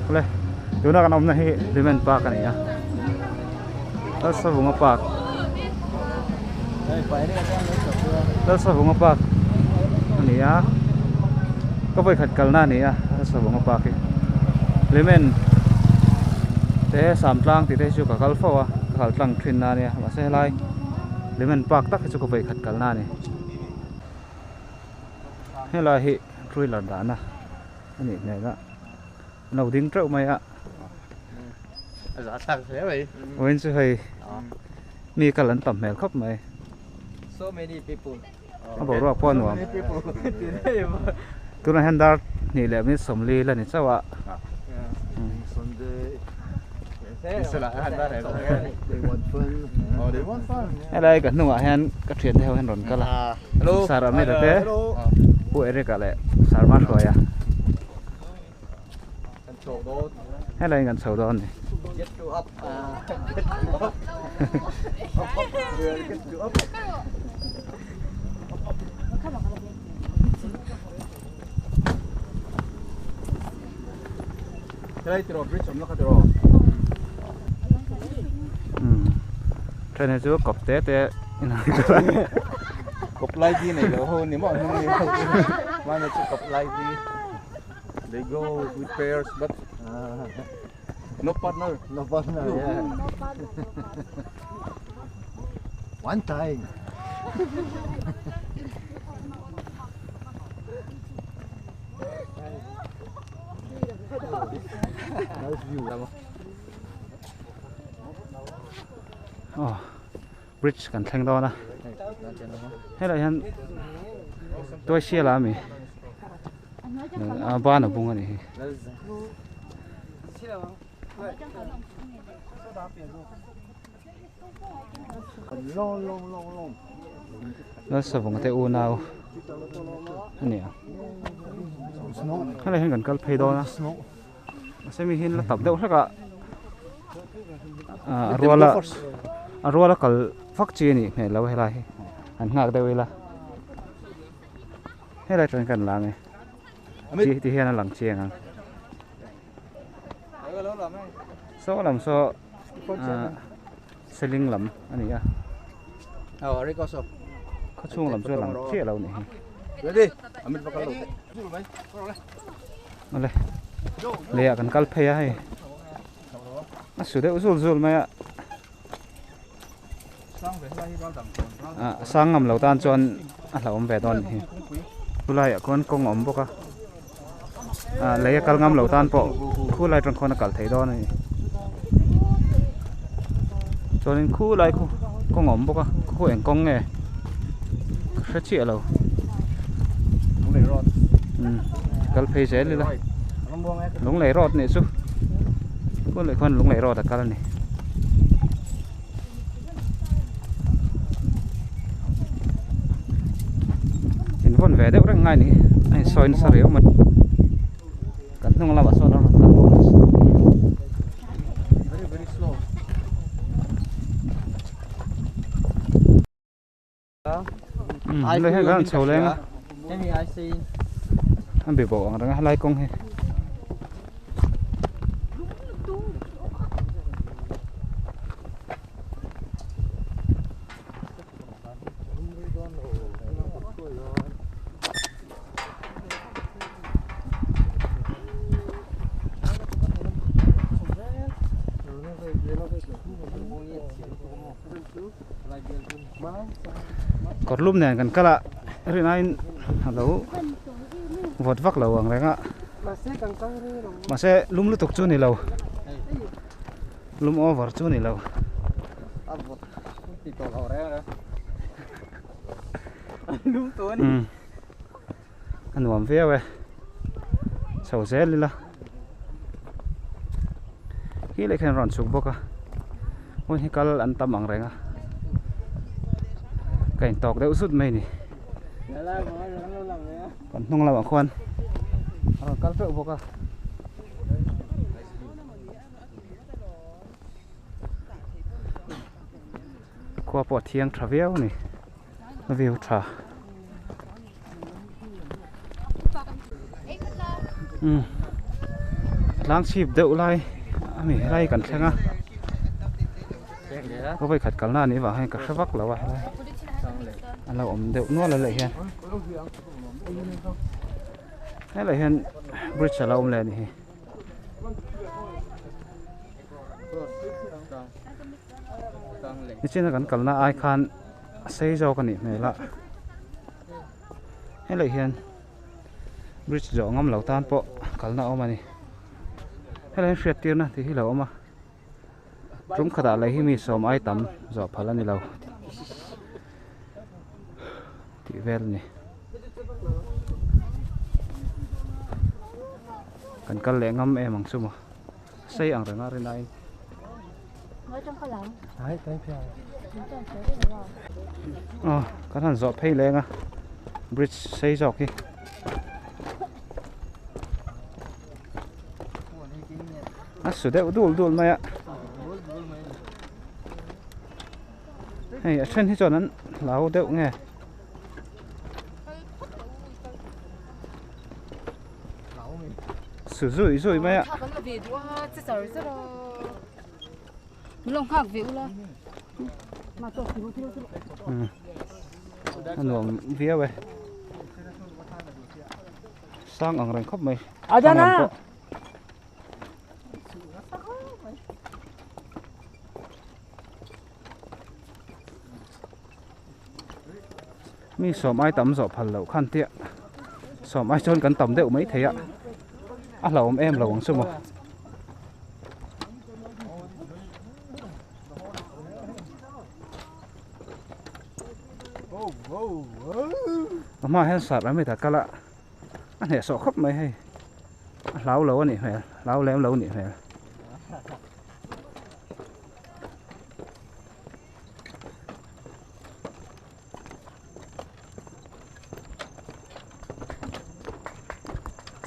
Awle tuna kan awmna hi Hlimen Park a ni a Lalsavunga Park Lalsavunga Park a ni a ka vawikhat kalna a ni a Lalsavunga Park hi Hlimen te Samtlang tih te hi chu ka kal fo a ka kal tlang thin na a nia mahse helai Hlimen Park tak hi chu ka vawikhat kalna a ni helai hi two-wheeler dahna a nih hmel a an lo ding teuh mai a a zah thlak hle mai vawiin chu hei mi kal an tam hmel khawp mai so many people a boruak pawh a nuam tunah hian dar hnih leh minute sawmli la ni chauh a helai ka hnungah hian ka thiante ho hian rawn kal a sir Amit-a te Pu Eric-a leh Sir Mahruaia helai in kan chho dawn a ni. Helai tiraw bridge awm na kha tiraw. Umm then hi chu kawp te te in an kal a. Kawp lai di nei lo ho ni maw hnung ni ho chu mahni chu kawp lai di they go with pairs but no partner no partner yeah one time Aw bridge kan thleng dawn a helaiah hian tuaisiala ami a ban a bung a nih hi. Lalsavunga te unau a ni a helai hian kan kal phei dawn a mahse mi hi an la tap deuh hlek a ah a ruala a ruala kal vak chi a nih hmel loh helai hi an nghak deuh ila helai atangin kan la ang e ti hian a lang chiang ang. Saw lam saw ah seling lam a ni a khaw chhung lam chu a lang chiah lo a nih hi awle lei ah kan kal phei a hei a su deuh zul zul mai a ah sang ngam lo tan chuan a hlauhawm ve dawn a nih hi chulaiah khuan kawng a awm bawk a ah lei a kal ngam lo tan pawh khulai atang khuan a kal thei dawn a ni chuanin khulai khu kawng a awm bawk a khu eng kawng nge ka hre chiah lo umm kal phei zel ila lunglei road nih chu khulai khuan lunglei road a kal a ni. In vawn ve deuh reng ngai ni a insawi nasa riau mai kan hnung lamah sawn a rawn kal bawk a umm hei hian chho leng a a be bawk ang reng a helai kawng hi. Kawr lum nen kan kal a rinaiin a lo vawt vak lo ang reng a mahse lum lutuk chu a ni lo lum over chu a ni lo. A nuam viau e chho zel ila khi leh khian a rawn chhuk bawk a hmun hi kal an tam ang reng a ka intawk deuh zut mai a ni kan hnung lamah khuan a rawn kal teuh bawk a. Khua pawh a thiang tha viau a ni a view tha umm Tlang chhip deuh lai ami helai kan thleng a ka vawi khat kalna anih vang hian ka hre vak lo a helai a lo awm deuh nual a leh hian helai hian bridge a lo awm leh a nih hi. Nichina kan kalna ai khan a sei zawk a nih hmel a helai hian bridge zawh ngam lo tan pawh kalna a awm a ni helai hian hriat tirna tih hi a lo awm a tum khatah lei hi mi sawm ai tam zawh phal a ni lo tih vel a ni kan kal leh ngam em ang chu maw sei ang reng a rin aiin. Aw kan han zawh phei leng a bridge sei zawk hi. A su deuh dul dul mai a hei a then hi chuan an hlau deuh nge su zui zui mai a. A nuam viau e sang ang reng khawp mai a nuam pawh. Mi sawm ai tam zawh phal loh khan tia sawm ai chuan kan tam deuh mai thei a a hlauhawm em lo ang chu maw. A hmaah hian sar lam hi ta kal a a hnehsawh khawp mai hei a hlau lo a nih hmel hlau lem lo a nih hmel.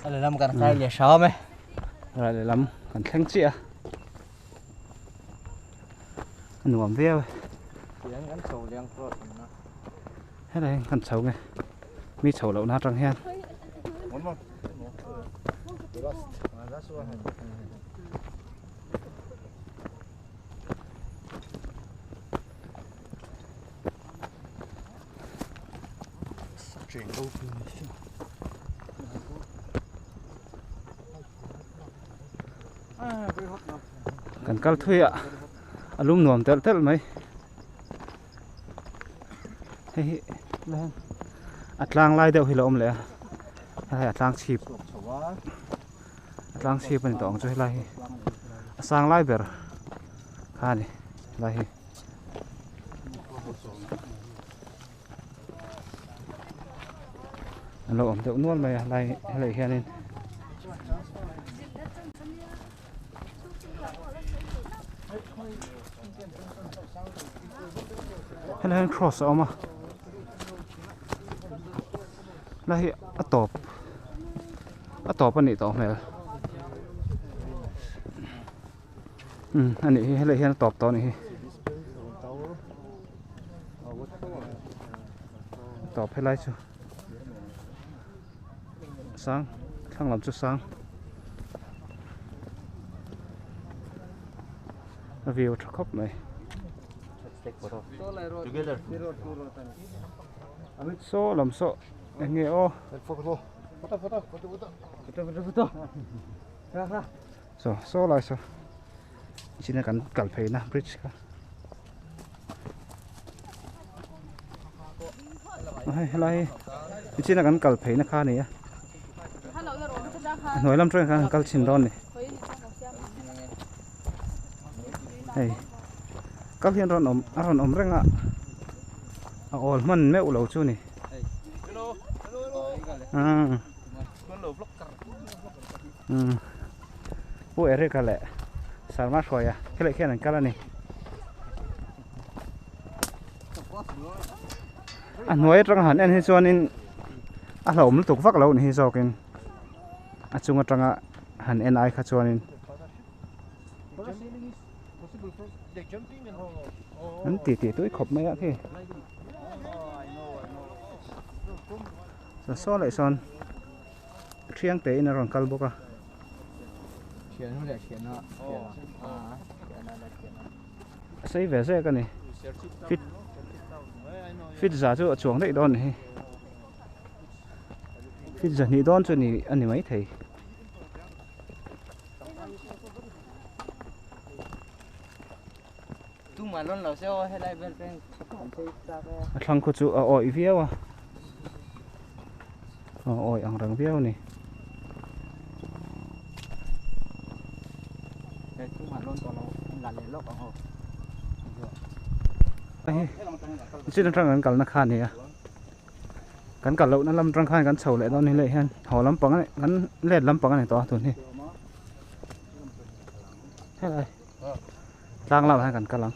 A lehlam kan kai leh hram e. A lehlam kan thleng chiah a. A nuam viau e. Tiang kan chho liang cross ang na. Helai kan chho nge. Mi chho lohna atang hian. One more. Last. Last one. Kan kal thui a a lum nuam telh telh mai hei hi a tlang lai deuh hi a lo awm leh a helai a tlang chhip a tlang chhip a ni tawh ang chu helai hi a sang lai ber kha a ni helai hi. An lo awm deuh nual mai a lai helai hianin helai hian cross a awm a lai hi a tawp a tawp a nih tawh hmel umm a nih hi helai hian a tawp tawh a nih hi tawp helai chu sang thlang lam chu sang a view tha khawp mai saw lam saw eng nge aw Saw saw lai saw china kan kal phei na bridge kha hei helai hi china kan kal phei na kha a ni a a hnuai lam atang khan an kal chhin dawn a ni hei kal hian rawn awm a rawn awm reng a a awl hman meuh lo chu a ni umm. Umm Pu Eric-a leh Sarma Hruaia khi leh khian an kal a ni. A hnuai atanga han en hi chuanin a hlauhawm lutuk vak lo ni hi zawkin a chung atanga han en ai kha chuanin an ti tih tui khawp mai a khi. Saw leh sawn. Thiang te in a rawn kal bawk a. A sei ve zek a ni fit fit za chu a chuang daih dawn a ni hi fit zahnih dawn chu ni a ni maithei. A thlang khu chu a awih viau a a awih ang reng viau a ni. Chin atang kan kalna kha a ni a kan kal lohna lam atang khan kan chho leh dawn a ni leh hian haw lampang a ni kan let lampang a ni tawh a tun hi helai. Tlang lamah hian kan kal ang.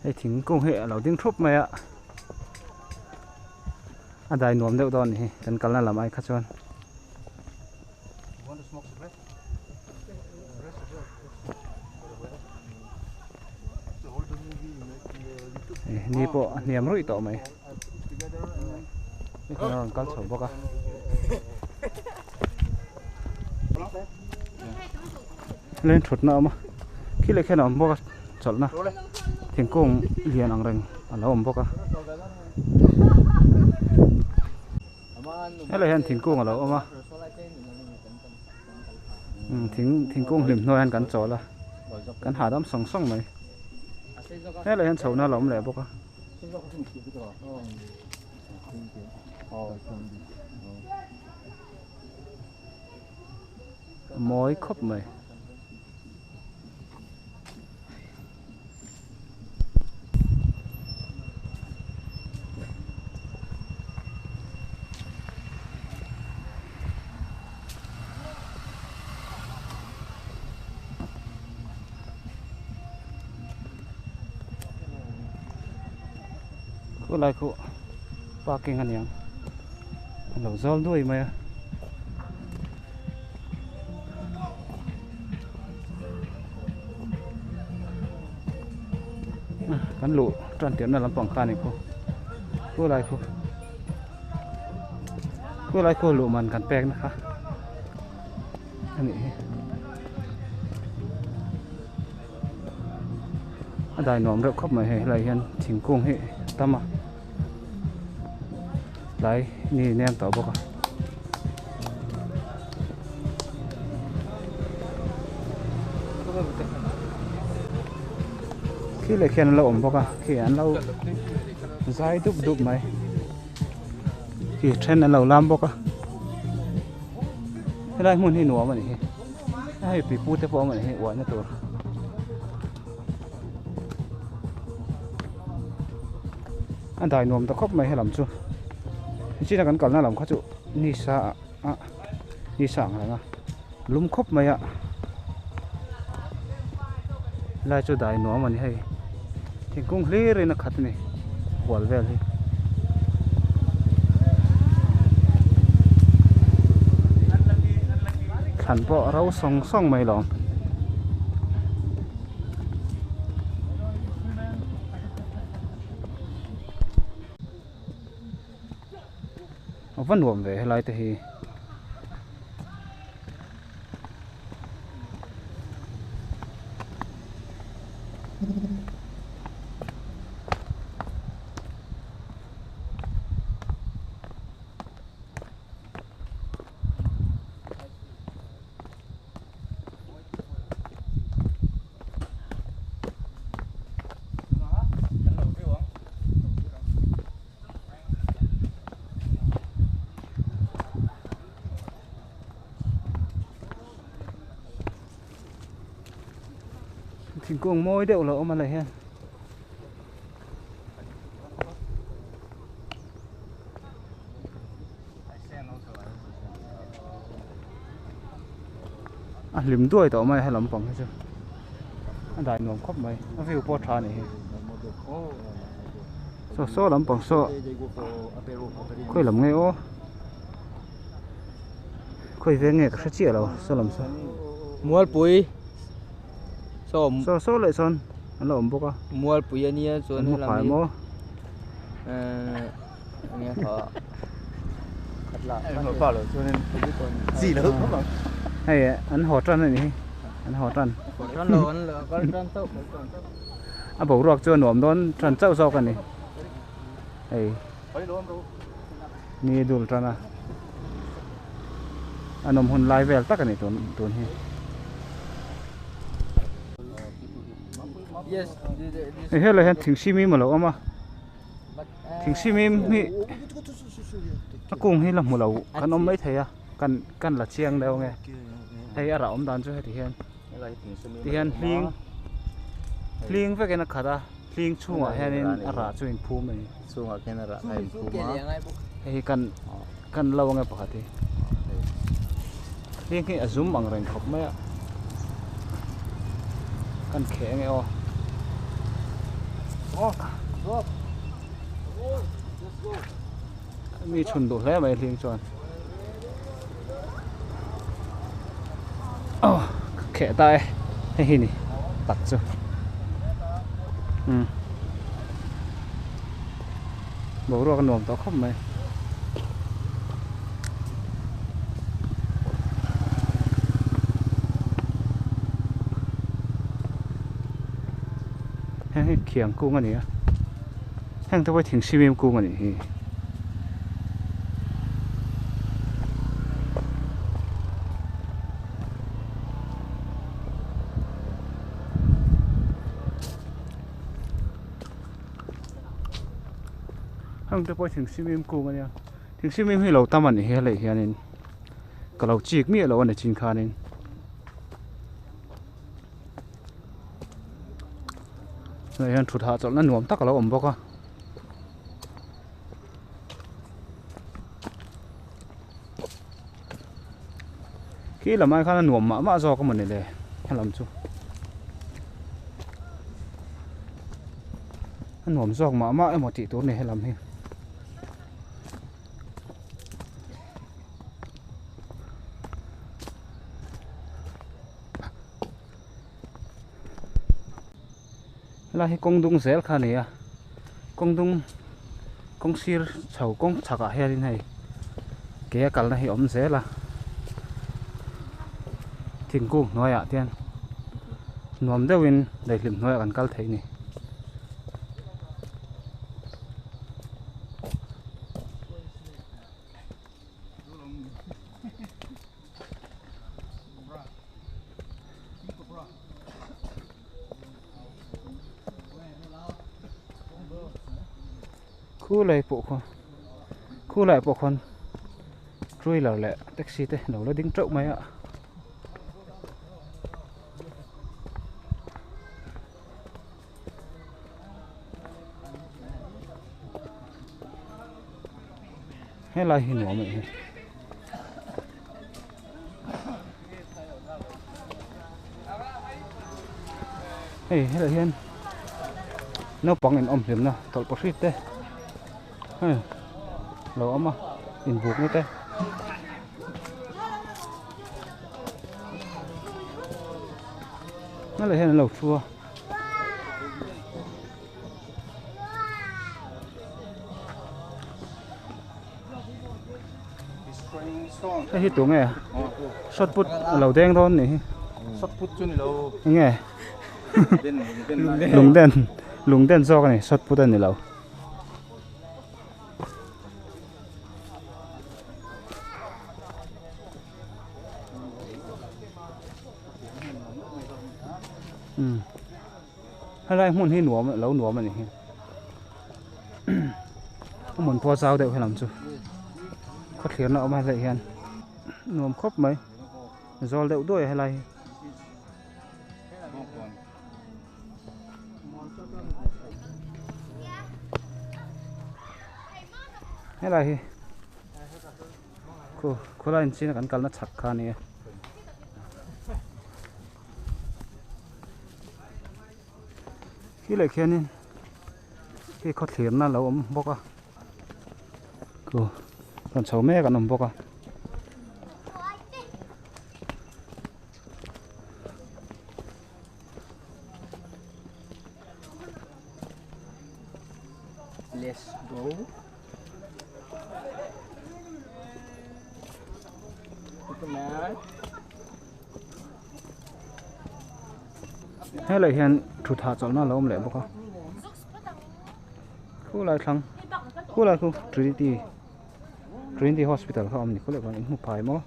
Hei thingkung hi a lo ding thup mai a, a dai nuam deuh dawn a ni hi kan kalna lam ai kha chuan. Ni pawh a hniam ruih tawh mai. Hei a rawn kal chho bawk a. Leng thutna a awm a, khi leh khian a awm bawk a chawlhna thingkung lian ang reng a lo awm bawk a. Helai hian thingkung a lo awm a, thing thingkung hlim hnuaiah hian kan chawl a, kan hahdam sawng sawng mai. Helai hian chhohna a lo awm leh bawk a. Mawi khawp mai. Khulai khu parking a niang a lo zawl nuai mai a. Kan luh tan tirhna lampang kha a ni khu khulai khu khulai khu luh man kan pek na kha a nih hi. A dai nuam reuh khawp mai hei helai hian thingkung hi a tam a tlai ni nem tawh bawk a. Khi leh khian an lo awm bawk a khi an lo zai dup dup mai khi then an lo lam bawk a helai hmun hi nuam a ni hi. Hei pipu te pawh a awm a ni hi uaina tur. A dai nuam ta khawp mai helam chu. Nichina kan kalna lam kha chu ni sa ah ni sa ang reng a lum khawp mai a. Helai chu dai nuam a ni hei. Thingkung hlir in a khat a ni hual vel hi. Thlan pawh a ro sawng sawng mai lawm. A va nuam ve helai te hi. Thingkung mawi deuh lo awm a leh hian. A hlim duai tawh mai a he lampang hi chu a dai nuam khawp mai a view pawh a tha a nih hi saw saw lampang saw khawi lam nge aw khawi veng nge ka hre chiah lo saw lam saw Mualpui saw saw saw leh sawn an lo awm bawk a Mualpui a nia chuan an hmu helam phai hi maw. Hei an haw tan a nih hi an haw tan a boruak chu a nuam dawn tan chauh zawk a ni hei ni dul tan a a nawm hun lai vel tak a ni tun tun hi. Hei helai hian thingsimim a lo awm a. Thingsimim hi a kung hi la hmu lo kan awm mai thei a kan kan la chiang deuh ange hei a rah awm dan chu heti hian tihian hling hling vekin a khat a hling chhungah hianin a rah chu a inphum a ni chhungah khian a rah a inphum a hei hi kan kan lo ange pakhat hi hling hi a zum ang reng khawp mai a kan kheh ange aw. Mi chhun duh hle mai hling chuan aw ka kheh ta e hei hi ni tak chu umm boruak a nuam tawh khawp mai. Heng hi khiang kung a ni a heng te pawh hi thing sim kung a nih hi. Heng te pawh hi thing sim kung a nia thing sim hi lo tam a nih hi helai hianin ka lo chik miah lo a ni chin khanin. Tunah hian thut hahchawlhna nuam tak a lo awm bawk a. Khi lam ai khan a nuam mah mah zawk a mawni le helam chu a nuam zawk mah mah emaw tih tur a ni helam hi. Helai hi kawng dung zel kha a ni a kawng dung kawng sir chho kawng chhak ah hianin hei ke a kalna hi a awm zel a thingkung hnuaiah te hian nuam deuhin daihlim hnuaiah kan kal thei a ni. Khulai pawh khaw khulai pawh khawn trailer leh taxi te lo la ding teuh mai a. Helai hi nuam a ni. Hei helai hian naupang in awm hlimna tawlhpahrit te hei lo awm a inbukna te. Helai hian an lo thu a. Hei hi tunge shot put a lo deng dawn nih hi shot put chu ni lo enge lungden lungden zawk a ni shot put a ni lo. Helai hmun hi nuam lo nuam a ni hi a hmun pawh a zau deuh helam chu khawthlirna a awm a helai hian nuam khawp mai zawl deuh duai a helai hi. Helai hi khu khulai in china kan kalna chhak kha a ni a. Khi leh khianin khi khawthlirna a lo awm bawk a khu rawn chho mek an awm bawk a. Go. Helai hian thut hahchawlhna a lo awm leh bawk a khulai thlang khulai khu trinity trinity hospital kha a awm ni khulai khuan in hmu phai maw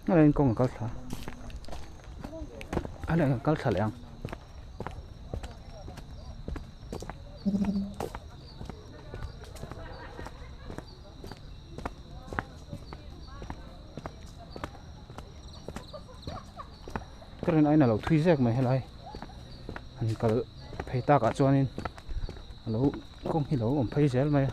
helai hian kawng a kal thla a helai hian a kal thla leh ang. Ka rin aiin a lo thui zek mai helai han kal phei takah chuanin a lo kawng hi a lo awm phei zel mai a.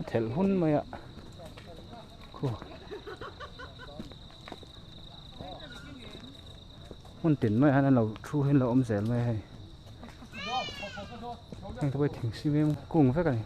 Thelh hun mai a khu hmun tin mai ah hian an lo thu hi an lo awm zel mai a hei heng te pawh hi thing cement kung vek a ni.